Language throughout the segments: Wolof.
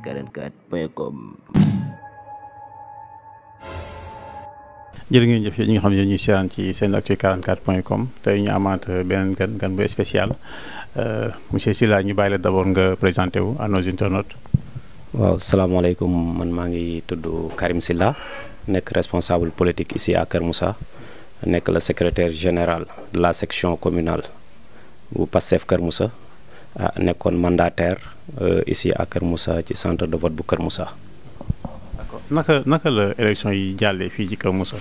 L'actu44.com. jërë ngeen jëf ñi nga xam ne ñuy seetaan ci seen L'actu44.com tey ñu amaat beneen gan bu spécial monsieur Sylla ñu bàyyi la d'abord nga présenté wu à nos internautes. waaw salaamaaleykum man maa ngi tudd Karim Sylla nekk responsable politique ici à Kër Moussa nekk le secrétaire général de la section communale bu Pastef Kër Moussa nekkoon mandataire ici à Kër Moussa ci centre de vote bu Kër Moussa. d'accord naka la élection yi jàllee fii ci Kër Moussa.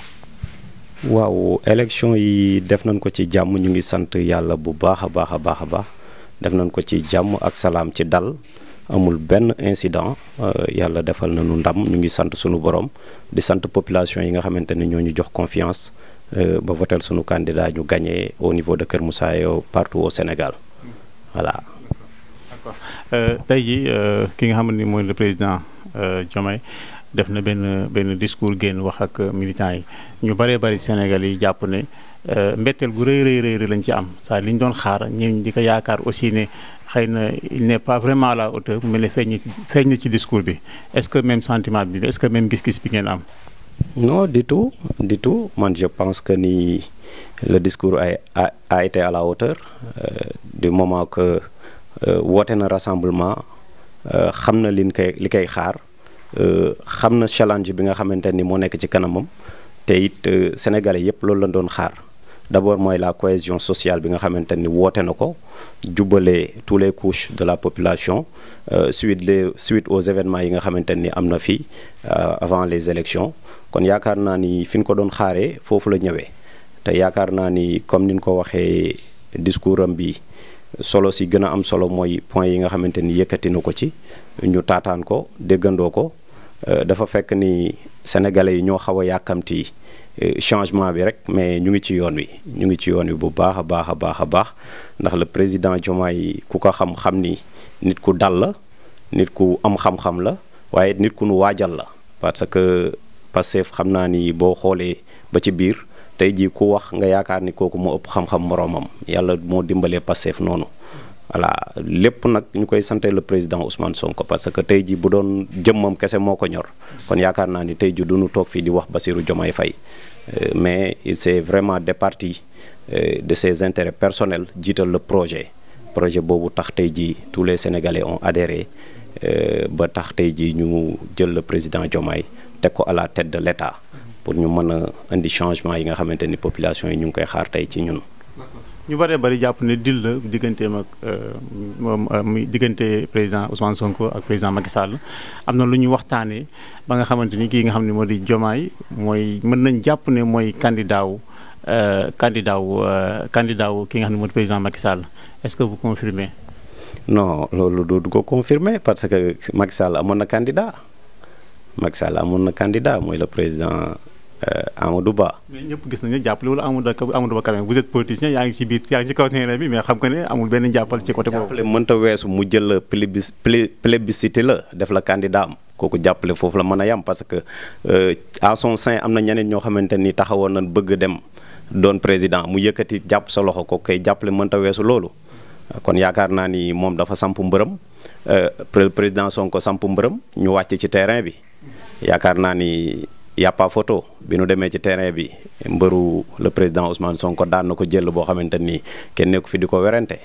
waaw élection yi def nañ ko ci jàmm ñu ngi sant yàlla bu baax a baax def nañ ko ci jàmm ak salaam ci dal amul benn incident yàlla defal nañu ndam ñu ngi sant sunu borom di sant population yi nga xamante ne ñoo ñu jox confiance ba votel sunu candidat ñu gagné au niveau de Kër Moussa et partout au Sénégal voilà. d'accord tey jii ki nga xamante ni mooy le président Diomaye def na benn discours génn wax ak militants yi ñu bëree bëri Sénégal yi jàpp ne mbetteel gu rëy lañ ci am saa li ñu doon xaar ñi di ko yaakaar aussi ne xëy na il n'est pas vraiment à la hauteur mu mel ne feeñ na ci discours bi est-ce que même sentiment bi est-ce que même gis-gis bi ngeen am. non du tout man je pense que ni le discours a été à la hauteur du moment que woote na rassemblement xam na li koy xaar. xam na challenge bi nga xamante ni moo nekk ci kanamam te it sénégalais yëpp loolu la doon xaar d'abord mooy la cohésion sociale bi nga xamante ni woote na ko jubale tous les couches de la population suite aux événements yi nga xamante ni am na fii avant les élections kon yaakaar naa ni fi ñu ko doon xaaree foofu la ñëwee te yaakaar naa ni comme ni ñu ko waxee discours am bi solo si gën a am solo mooy point yi nga xamante ni yëkkati na ko ci ñu taataan ko déggandoo ko dafa fekk ni sénégalais yi ñoo xaw a yàkkamti changement bi rek mais ñu ngi ci yoon wi bu baax a baax ndax le président Diomaye ku ko xam ni nit ku dal la nit ku am xam-xam la waaye nit ku nu waajal la parce que Pastef xam naa ni boo xoolee ba ci biir tey jii ku wax nga yaakaar ni kooku moo ëpp xam-xam moroomam yàlla moo dimbalee Pastef noonu voilà lépp nag ñu koy sante le président Ousmane Sonko parce que tey jii bu doon jëmmam kese moo ko ñor kon yaakaar naa ni tey jii du ñu toog fii di wax Bassirou Diomaye Faye mais il s'est vraiment départi de ses intérêts personnels jiital le projet boobu tax tey jii tous les Sénégalais ont adhéré ba tax tey jii ñu jël le président Diomaye teg ko à la tête de l'État pour ñu mën a indi changement yi nga xamante ni population yi ñu ngi koy xaar tey ci ñun. ñu bëree bëri jàpp ne dil la digganteem ak diggante président Ousmane Sonko ak président Macky Sall am na lu ñu waxtaanee ba nga xamante ni kii nga xam ne moo di Diomaye mooy mën nañ jàpp ne mooy candidat wu ki nga xam ne moo di président Macky Sall est-ce que vous confirmez. non loolu du ko confirmer parce que Macky Sall amoon na candidat mooy le président. Amadou Ba. mais ñëpp gis nañu ne jàppale wala Amadou Ba quand même vous êtes politicien yaa ngi ci biir yaa ngi ci kaw terrain bi mais xam nga ne amul benn jàppal ci côté boobu. jàppale mënta weesu mu jël plébiscité la def la candidat am kooku jàppale foofu la mën a yam parce que à son sein am na ñeneen ñoo xamante ni taxawoon nañ bëgg dem doon président mu yëkkati jàpp sa loxo ko kay jàppale mënta weesu loolu kon yaakaar naa ni moom dafa samp mbërëm président Sonko samp mbërëm ñu wàcc ci terrain bi yaakaar naa ni. y a pas photo bi nu demee ci terrain bi mbëru le président Ousmane Sonko daan na ko jël boo xamante ni kenn nekku fi di ko werante.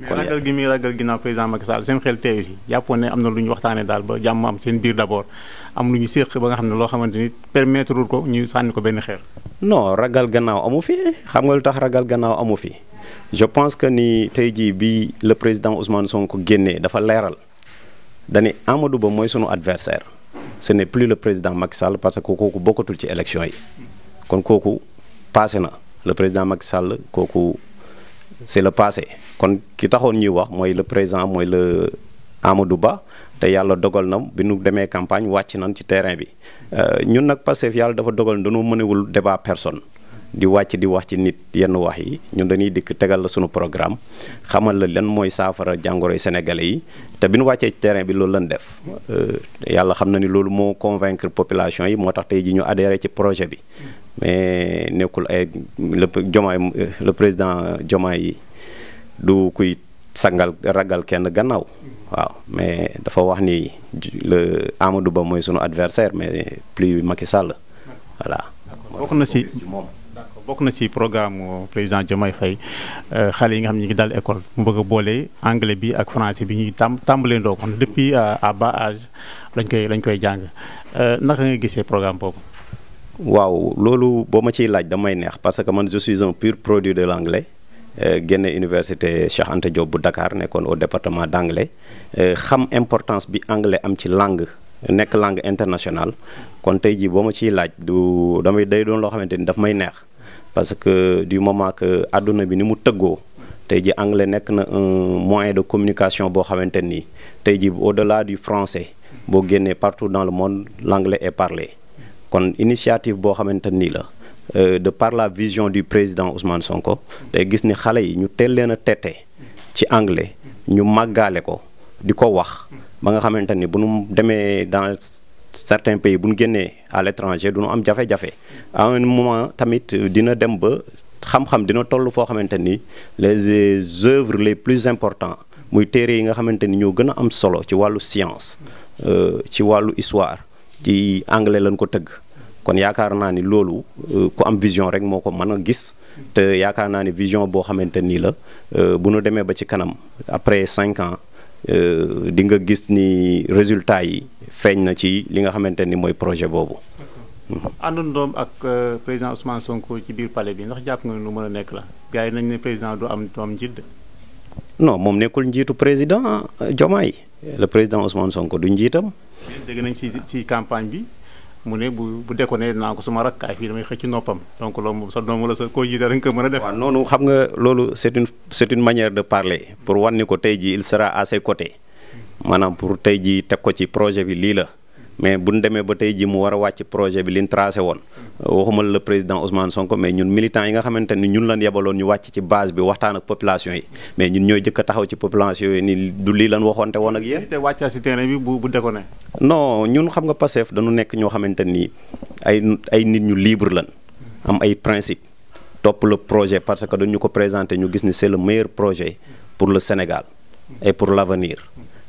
kon ragal gi muy ragal ginnaaw président Macky Sall seen xel teeyu si jàppoon ne am na lu ñu waxtaanee daal ba jàmm am seen biir d'abord am lu ñu séq ba nga xam ne loo xamante ni permettre ko ñu sànni ko benn xeer. non ragal gannaaw amu fi xam nga lu tax ragal gannaaw amu fi je pense que ni tey jii bi le président Ousmane Sonko génnee dafa leeral dani Amadou Ba mooy sunu adversaire ce n'est plus le président Macky Sall parce que kooku bokkatul ci élection yi kon kooku passé na le président Macky Sall kooku c'est le passé kon ki taxoon ñuy wax mooy le président mooy le Amadou Ba te yàlla dogal na bi nu demee campagne wàcc nañ ci terrain bi ñun nag Pastef yàlla dafa dogal dañoo mënewul débat personne di wàcc di wax ci nit yenn wax yi ñun dañuy dikk tegal la sunu programme xamal la lan mooy saafara jàngoroy sénégalais yi te bi nu wàccee ci terrain bi loolu lañ def yàlla xam na ni loolu moo convaincre population yi moo tax tey ji ñu adhéré ci projet bi mais nekkul ay le président Diomaye yi du kuy ragal kenn gannaaw waaw mais dafa wax ni le Amadou Ba mooy sunu adversaire mais plus Macky Sall voilà. bokk na ci programme président Diomaye Faye xale yi nga xam ne ñu ngi dal école mu bëgg a boole anglais bi ak français bi ñuy tàmbalee ndoo kon depuis à bas âge lañ koy jàng naka nga gisee programme boobu. waaw loolu boo ma ciy laaj damay neex parce que man je suis un pur produit de l'anglais génne université Cheikh Anta Diop bu Dakar nekkoon au département d'anglais xam importance bi anglais am ci langue nekk langue internationale kon tey jii boo ma ciy laaj day doon loo xamante ni daf may neex. parce que du moment que àdduna bi ni mu tëggoo tey ji anglais nekk na un moyen de communication boo xamante ni tey ji au-delà du français boo génnee partout dans le monde l'anglais est parlé kon initiative boo xamante ni la de par la vision du président Ousmane Sonko day gis ni xale yi ñu teel leen a tette ci anglais ñu màggaale ko di ko wax ba nga xamante ni bu nu demee dans certains pays bu ñu génnee à l'étranger du ñu am jafe-jafe à un moment tamit dina dem ba xam-xam dina toll foo xamante ni les œuvres les plus importantes muy téere yi nga xamante ni ñoo gën a am solo ci wàllu science ci wàllu histoire ci anglais lañ ko tëgg kon yaakaar naa ni loolu ku am vision rek moo ko mën a gis te yaakaar naa ni vision boo xamante ni la bu ñu demee ba ci kanam après 5 ans di nga gis ni résultat yi feeñ na ci li nga xamante ni mooy projet boobu. àndandoom ak président Ousmane Sonko ci biir palais bi ndax jàpp nga lu mën a nekk la gars yi nañ ne président du am njiit. non moom nekkul njiitu président Diomaye le président Ousmane Sonko du njiitam. dégg nañ ci campagne bi mu ne bu déconné naa ko suma rakk ay fii damay xëcc noppam donc loolu moom sa doom wala sa koo jiite rek nga mën a def. waaw noonu xam nga loolu c'est une manière de parler pour wan ni ko tey jii il sera à ses côtés maanaam pour tey jii teg ko ci projet bi lii la mais bu ñu demee ba tey jii mu war a wàcc projet bi li ñu tracé woon waxuma le président Ousmane Sonko mais ñun militants yi nga xamante ni ñun lan yebaloon ñu wàcc ci base bi waxtaan ak population yi mais ñun ñooy jëkk a taxaw ci population yi ni du lii lan waxoonte woon ak yéen. te wàcc si terrain bi bu déconné. non ñun xam nga Pastef dañu nekk ñoo xamante ni ay nit ñu libre lan am ay principe topp le projet parce que dañu ko présenté ñu gis ni c'est le meilleur projet pour le Sénégal et pour l'avenir.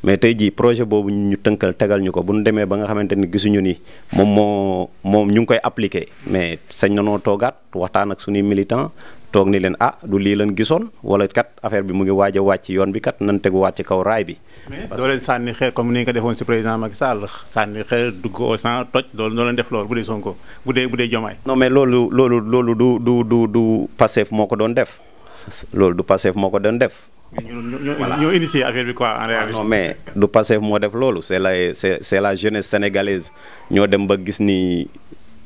mais tey jii projet boobu ñu tënkal tegal ñu ko bu ñu demee ba nga xamante ni gisuñu ni moom ñu ngi koy appliquer mais sañ na noo toogaat waxtaan ak suñuy militant toog ni leen du lii leen gisoon wala kat affaire bi mu ngi waaj a wàcc yoon bi kat nan teguwaat ci kaw raay bi. mais doo leen sànni xeer comme ni nga ko defoon si président Macky Sall sànni xeer dugg au sang toj loolu doo leen def loolu bu dee Sonko bu dee Diomaye. non mais loolu du Pastef moo ko doon def loolu du Pastef moo ko doon def. ñoo initié affaire bi quoi en réalité. non mais du Pastef moo def loolu c'est la jeunesse sénégalaise ñoo dem ba gis ni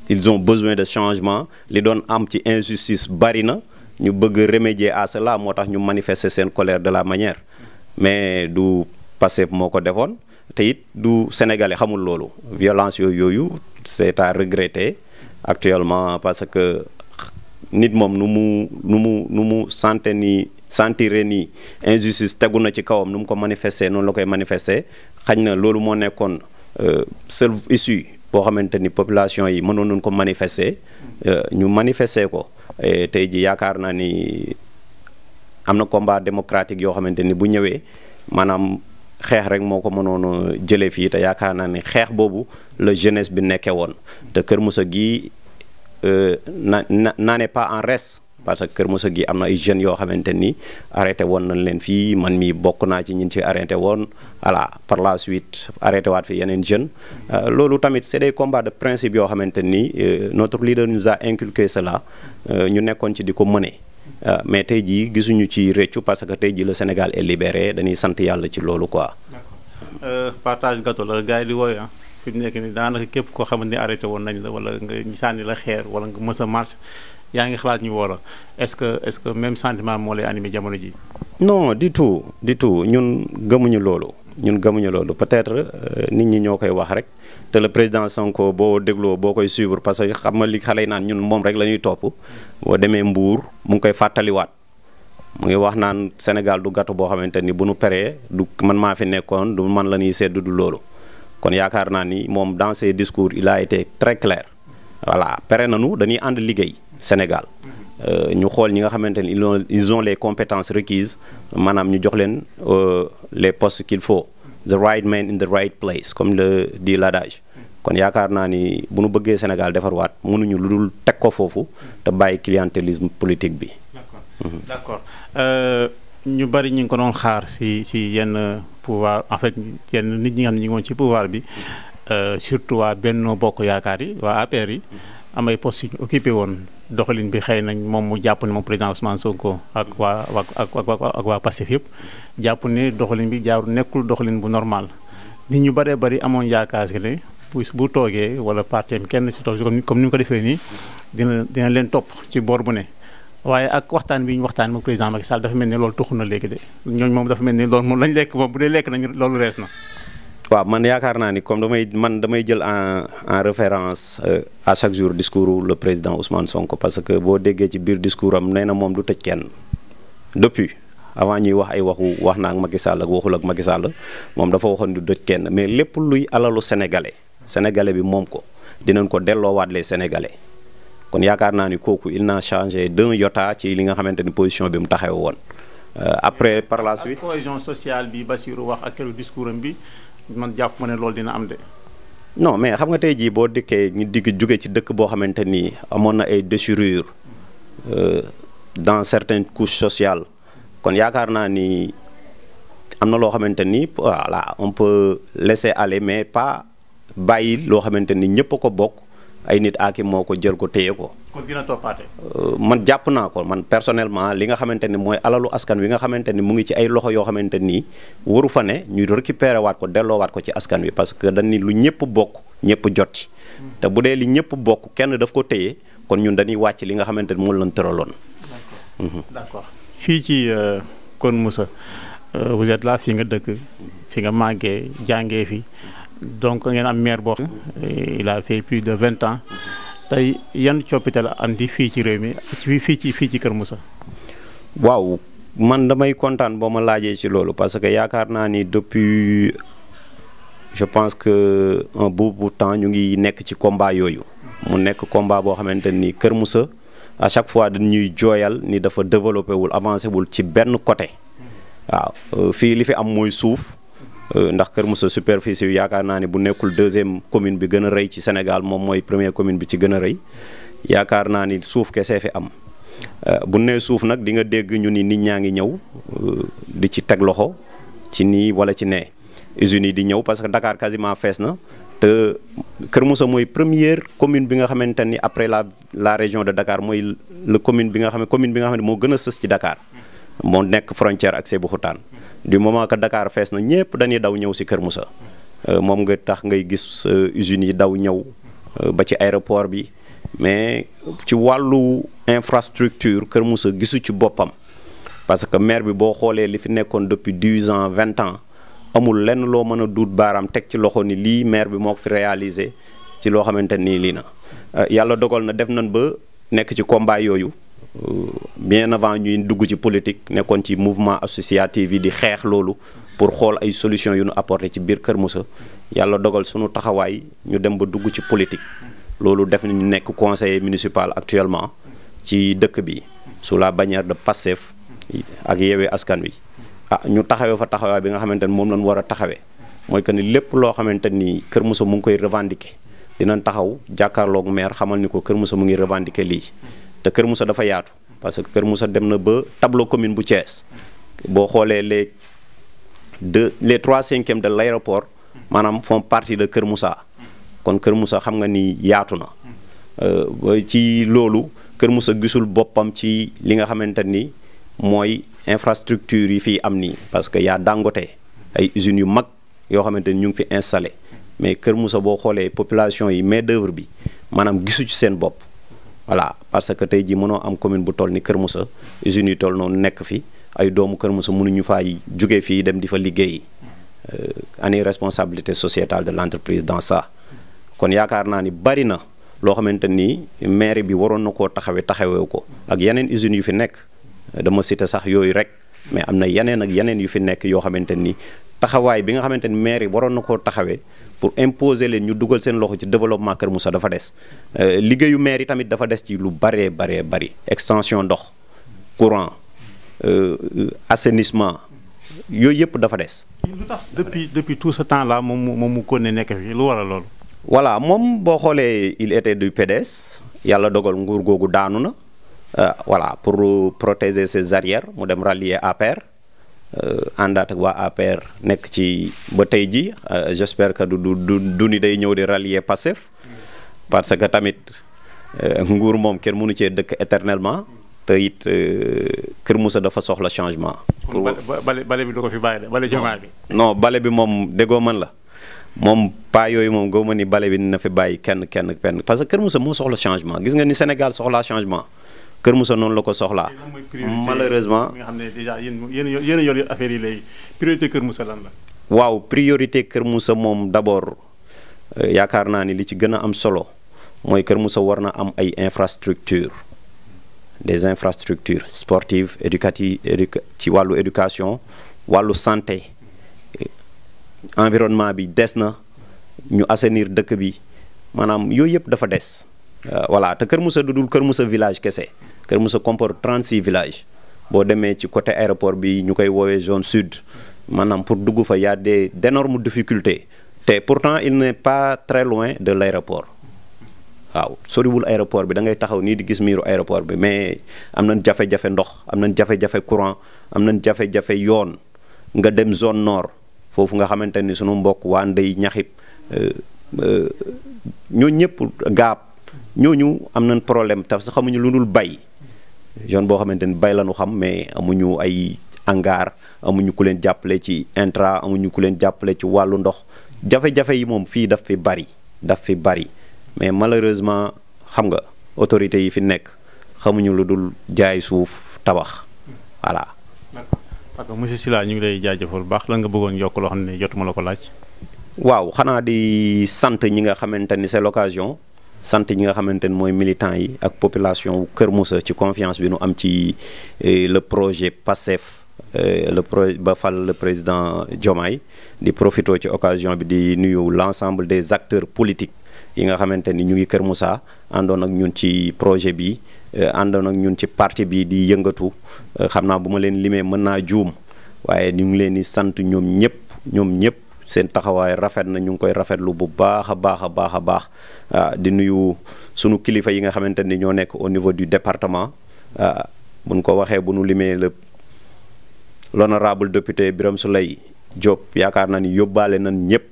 ils ont besoin de changement li doon am ci injustice bari na ñu bëgg remédier à cela moo tax ñu manifester seen colère de la manière mais du Pastef moo ko defoon te it du sénégalais xamul loolu violence yooyu c'est à regretter actuellement parce que nit moom nu mu sentir ni injustice tegu na ci kawam nu mu ko manifester noonu la koy manifester xañ na loolu moo nekkoon seul issue boo xamante ni population yi mënoon nañu ko manifester ñu manifester ko tey ji yaakaar naa ni am na combat démocratique yoo xamante ni bu ñëwee maanaam xeex rek moo ko mënoon a jëlee fii te yaakaar naa ni xeex boobu la jeunesse bi nekkee woon te Kër Moussa gi n'est pas en reste parce que Kër Moussa gi am na ay jeunes yoo xamante ni arrêté woon nañ leen fii man mi bokk naa ci ñin ci arrêté woon voilà par la suite arrêté waat fi yeneen jeunes loolu tamit c'est des combats de principe yoo xamante ni notre leader nous a inculqué cela ñu nekkoon ci di ko mëne mais tey jii gisuñu ci réccu parce que tey jii le Sénégal est libéré dañuy sant yàlla ci loolu quoi. partage gâteau la gars yi di wooy fi mu nekk nii daanaka képp koo xamante ni arrêté woon nañ la wala nga ñu sànni la xeer wala nga mës a marche yaa ngi xalaat ñu woo est-ce que même sentiment moo lay animé jamono ji. non du tout ñun gëmuñu loolu peut-être nit ñi ñoo koy wax rek te le président Sonko boo dégloo boo koy suivre parce que xam nga li xale yi naan ñun moom rek la ñuy topp boo demee Mbour mu ngi koy fàttaliwaat mu ngi wax naan Sénégal du gâteau boo xamante ni bu nu peree du man maa fi nekkoon du man la ñuy sedd du loolu kon yaakaar naa ni moom dans ses discours il a été très clair voilà pere nañu dañuy ànd liggéey Sénégal ñu xool ñi nga xamante ni ils ont les compétences requises maanaam ñu jox leen les postes qu'il faut the right man in the right place comme le dit l'adage kon yaakaar naa ni bu nu bëggee Sénégal defarwaat mënuñu lu dul teg ko foofu te bàyyi clientélisme politique bi. d'accord ñu bari ñu ngi ko doon xaar si yenn pouvoir en fait yenn nit ñi nga xam ne ñu ngi woon ci pouvoir bi surtout waa Benno Bokk Yaakaar yi waa APR yi am ay postes yu ñu occupé woon doxalin bi xëy nañ moom mu jàpp ne moom président Ousmane Sonko ak waa Pastef yëpp jàpp ne doxalin bi nekkul doxalin bu normal nit ñu bëree bëri amoon yaakaar si ne bu toogee wala parteem kenn si toog comme ni mu ko defee nii dina leen topp ci boor bu ne. waaye ak waxtaan bi ñu waxtaan moom président Macky Sall dafa mel ni loolu tuxu na léegi de ñooñu moom dafa mel ni loolu moom lañ lekk moom bu dee lekk nañu loolu rees na. waaw man yaakaar naa ni comme damay jël en référence à chaque jour discours le président Ousmane Sonko parce que boo déggee ci biir discours am nee na moom du tëj kenn depuis avant ñuy wax ay wax na ak Macky Sall ak waxul ak Macky Sall moom dafa waxoon du tëj kenn mais lépp luy alalu sénégalais bi moom ko dinañ ko delloowaat les sénégalais. kon yaakaar naa ni kooku il n'a changé d'un iota ci li nga xamante ni position bi mu taxaw woon après par la suite. cohésion sociale bi Bassirou wax ak keroog discours am bi man jàpp ma ne loolu dina am de. non mais xam nga tey jii boo dikkee ñu jóge ci dëkk boo xamante ni amoon na ay déchirures dans certaines couches sociales kon yaakaar naa ni am na loo xamante ni voilà on peut laisser aller mais pas bàyyi loo xamante ni ñëpp a ko bokk. ay nit aaki moo ko jël ko téye ko. kon dina toppaate. man jàpp naa ko man personnellement li nga xamante ni mooy alalu askan wi nga xamante ni mu ngi ci ay loxo yoo xamante ni waru fa ne ñu récupérer waat ko delloowaat ko ci askan wi parce que dañ ni lu ñëpp bokk ñëpp jot ci. te bu dee li ñëpp bokk kenn daf ko téye kon ñun dañuy wàcc li nga xamante ni moom lañ tëraloon. d'accord fii ci Kër Moussa vous êtes là fii nga dëkk fi nga màggee jàngee fi. donc ngeen am maire boo il a fait plus de 20 ans tey yan coppite la andi fii ci réew mi fii ci Kër Moussa. waaw man damay kontaan boo ma laajee ci loolu parce que yaakaar naa ni depuis je pense que un bout de temps ñu ngi nekk ci combat yooyu mu nekk combat boo xamante ni Kër Moussa à chaque fois dañuy jooyal ni dafa développé wul avancé wul ci benn côté waaw fii li fi am mooy suuf. ndax Kër Moussa superficie bi yaakaar naa ne bu nekkul deuxième commune bi gën a rëy ci Sénégal moom mooy première commune bi ci gën a rëy yaakaar naa ni suuf kese fi am bu nee suuf nag di nga dégg ñu ni nit ñaa ngi ñëw di ci teg loxo ci nii wala ci nee usines yi di ñëw parce que Dakar quasiment fees na te Kër Moussa mooy première commune bi nga xamante ni après la région de Dakar mooy la commune bi nga xam ne moo gën a sës ci Dakar moo nekk frontière ak Sébikotane du moment que Dakar fees na ñëpp dañuy daw ñëw si Kër Moussa moom nga tax ngay gis usines yi daw ñëw ba ci aéroport bi mais ci wàllu infrastructure Kër Moussa gisu ci boppam parce que maire bi boo xoolee li fi nekkoon depuis 10 ans 20 ans amul lenn loo mën a duut baaraam teg ci loxo ni lii maire bi moo ko fi réalisé ci loo xamante nii lii na yàlla dogal na def nañ ba nekk ci combat yooyu bien avant ñuy dugg ci politique nekkoon ci mouvement associatif yi di xeex loolu pour xool ay solutions yu ñu apporté ci biir Kër Moussa yàlla dogal suñu taxawaay ñu dem ba dugg ci politique loolu def nañu nekk conseiller municipal actuellement ci dëkk bi sous la bannière de Pastef ak Yewwi Askan Wi ñu taxawee fa taxawaay bi nga xamante ni moom lañ war a taxawee mooy que ni lépp loo xamante ni Kër Moussa mu ngi koy revendiquer dinañ taxaw jàkkaarloog maire xamal ni ko Kër Moussa mu ngi revendiquer lii te Kër Moussa dafa yaatu parce que Kër Moussa dem na ba tableau commune bu Thiès boo xoolee les 3/5 de l'aéroport maanaam font partie de Kër Moussa kon Kër Moussa xam nga ni yaatu na ci loolu Kër Moussa gisul boppam ci li nga xamante ni mooy infrastructure yi fii am nii parce que yaa Dangote ay usines yu mag yoo xamante ni ñu ngi fi installé mais Kër Moussa boo xoolee population yi main d'œuvre bi maanaam gisu ci seen bopp voilà parce que tey jii mënoo am commune bu toll ni Kër Moussa usines yi toll noonu nekk fi ay doomu Kër Moussa mënuñu fay jóge fii dem di fa liggéey ani responsabilité sociétale de l'entreprise dans ça kon yaakaar naa ni bari na loo xamante ni mairie bi waroon na koo taxawee ko ak yeneen usines yu fi nekk dama cité sax yooyu rek mais am na yeneen ak yeneen yu fi nekk yoo xamante ni taxawaay bi nga xamante ni maire yi waroon na koo taxawee pour imposer leen ñu dugal seen loxo ci développement Kër Moussa dafa des liggéeyu maire yi tamit dafa des ci lu bëree bëri extension ndox courant assainissement yooyu yëpp dafa des. lu tax depuis tout ce temps là moom mu kon ne nekk fi lu waral loolu. voilà moom boo xoolee il était du PDS yàlla dogal nguur googu daanu na voilà pour protéger ses arrières mu dem rallier APR àndaat ak waa APR nekk ci ba tey ji j'espère que du ni day ñëw di rallier Pastef parce que tamit nguur moom kenn mënu cee dëkk éternellement te it Kër Moussa dafa soxla changement. pour bale bi du ko fi bàyyi de bale Diomaye bi. non bale bi moom déggoo mën la. moom pas yooyu moom gaw ma ni bale bi na fi bàyyi kenn parce que Kër Moussa moo soxla changement gis nga ni Sénégal soxlaa changement Kër Moussa noonu la ko soxlaa. malheureusement nga xam ne déjà yéen a yor affaire yi léegi priorité Kër Moussa lan la. waaw priorité Kër Moussa moom d'abord yaakaar naa ni li ci gën a am solo mooy Kër Moussa war na am ay infrastructures des infrastructures sportives éducatives ci wàllu éducation wàllu santé. environnement bi des na ñu assainir dëkk bi maanaam yooyu yëpp dafa des voilà te Kër Moussa dudul Kër Moussa village kese Kër Moussa comporte 36 villages boo demee ci côté aéroport bi ñu koy woowee zone sud maanaam pour dugg fa y a d'énormes difficultés te pourtant il n'est pas très loin de l'aéroport waaw soriwul aéroport bi da ngay taxaw nii di gis miiru aéroport bi mais am nañ jafe-jafe ndox am nañ jafe-jafe courant am nañ jafe-jafe yoon nga dem zone nord foofu nga xamante ni sunu mbokk waa Ndey Ñaxib ñooñu ñëpp gaab ñooñu am nañ problème tax sax xamuñu lu dul bay zone boo xamante ni bay la ñu xam mais amuñu ay hangar amuñu ku leen jàppale ci intra amuñu ku leen jàppale ci wàllu ndox jafe-jafe yi moom fii daf fi bari mais malheureusement xam nga autorités yi fi nekk xamuñu lu dul jaay suuf tabax voilà. parce que monsieur Sylla ñu ngi lay jaajëfal bu baax lan nga bëggoon yokk loo xam ne jotuma la ko laaj. waaw xanaa di sant ñi nga xamante ni c'est l'occasion sant ñi nga xamante ni mooy militants yi ak population wu Kër Moussa ci confiance bi nu am ci le projet PASTEF le projet ba fal le président Diomaye di profito ci occasion bi di nuyu l'ensemble des acteurs politiques yi nga xamante ni ñu ngi Kër Moussa àndoon ak ñun ci projet bi àndoon ak ñun ci parti bi di yëngatu xam naa bu ma leen limee mën naa juum waaye ñu ngi leen di sant ñoom ñëpp seen taxawaay rafet na ñu ngi koy rafetlu bu baax a baax di nuyu sunu kilifa yi nga xamante ni ñoo nekk au niveau du département buñ ko waxee bu nu limee l'honorable député Birame Souleye Diop yaakaar naa ni yóbbaale nañ ñëpp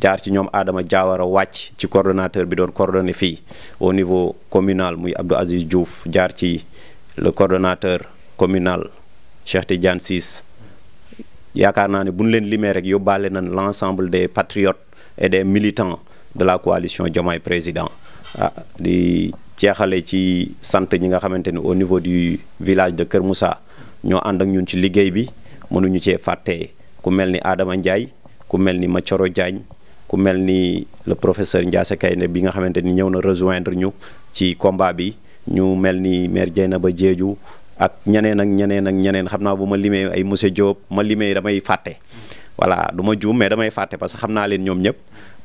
jaar ci ñoom Adama Diawara wàcc ci coordonnateur bi doon coordonné fii au niveau communal muy Abdou Aziz Diouf jaar ci le coordonnateur communal Cheikh Tidiane Ciss yaakaar naa ne bu ñu leen limee rek yóbbaale nañ l'ensemble des patriotes et des militants de la coalition Diomaye Président di jeexale ci sant ñi nga xamante ni au niveau du village de Kër Moussa ñoo ànd ak ñun ci liggéey bi mënuñu cee fàtte ku mel ni Adama Ndiaye ku mel ni Mathioro Diagne ku mel ni le professeur Ndiasse Kayne bi nga xamante ni ñëw na rejoindre ñu ci combat bi ñu mel ni maire Dieynaba Diédhiou ak ñeneen xam naa bu ma limee ay monsieur Diop ma limee damay fàtte voilà du ma juum mais damay fàtte parce que xam naa leen ñoom ñëpp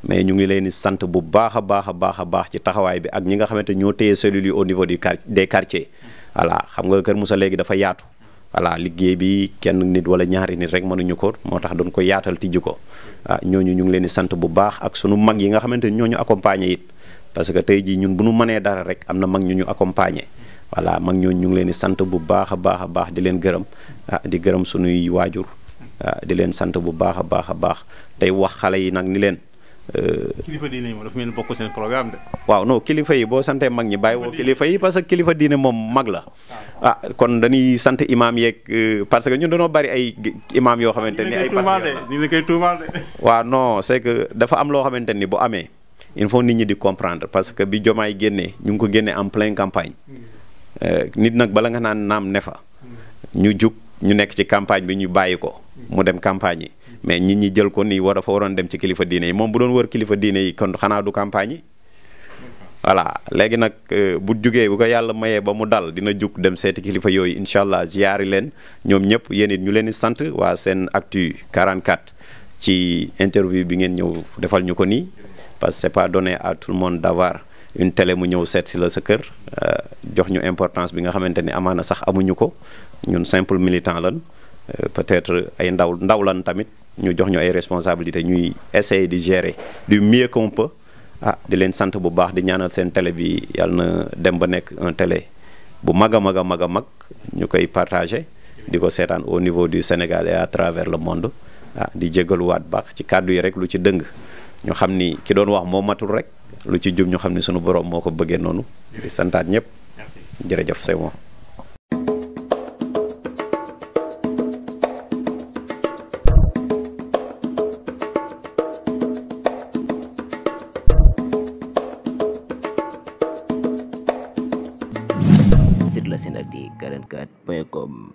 mais ñu ngi leen di sant bu baax a baax ci taxawaay bi ak ñi nga xamante ñoo téye cellules yi au niveau des quartiers voilà xam nga Kër Moussa léegi dafa yaatu voilà liggéey bi kenn nit wala ñaari nit rek mënuñu ko moo tax doon ko yaatal tijji ko ñooñu ñu ngi leen di sant bu baax ak sunu mag yi nga xamante ni ñoo ñu accompagner it parce que tey jii ñun bu nu mënee dara rek am na mag ñu accompagner voilà mag ñooñu ñu ngi leen di sant bu baax a baax di leen gërëm di gërëm sunuy waajur di leen sant bu baax a baax tey wax xale yi nag ni leen. kilifa diine yi moom dafa mel ni bokk seen programme de. waaw non kilifa yi boo santee mag ñi bàyyi woo kilifa yi parce que kilifa diine moom mag la. kon dañuy sant imaam yeeg parce que ñun dañoo bari ay imaam yoo xamante ni ay. ni la koy tuumaal de. waaw non c'est que dafa am loo xamante ni bu amee il faut nit ñi di comprendre parce que bi Diomaye génnee ñu ngi ko génnee en pleine campagne nit nag bala nga naan naam ne fa ñu jug ñu nekk ci campagne bi ñu bàyyi ko mu dem campagne yi. mais nit ñi jël ko nii dafa waroon dem ci kilifa diine yi moom bu doon wër kilifa diine yi kon xanaa du campagne yi voilà léegi nag bu jugee bu ko yàlla mayee ba mu dal dina jug dem seeti kilifa yooyu incha allah ziyaari leen ñoom ñëpp yéen it ñu leen di sant waa SENactu 44 ci interview bi ngeen ñëw defal ñu ko nii parce que c'est pas donné à tout le monde d'avoir une télé mu ñëw seet si la sa kër jox ñu importance bi nga xamante ni amaana sax amuñu ko ñun simple militant lan peut-être ay ndaw lan tamit ñu jox ñu ay responsabilités ñuy essayer di gérer du mieux qu'on peut di leen sant bu baax di ñaanal seen télé bi yàlla na dem ba nekk un télé bu mag a mag a mag a mag ñu koy partager di ko seetaan au niveau du Sénégal et à travers le monde di jégaluwaat baax ci kàddu yi rek lu ci dëng ñu xam ni ki doon wax moo matul rek lu ci jub ñu xam ni sunu borom moo ko bëggee noonu di santaat ñëpp jërëjëf c'est bon. Sur la SENactu 44.com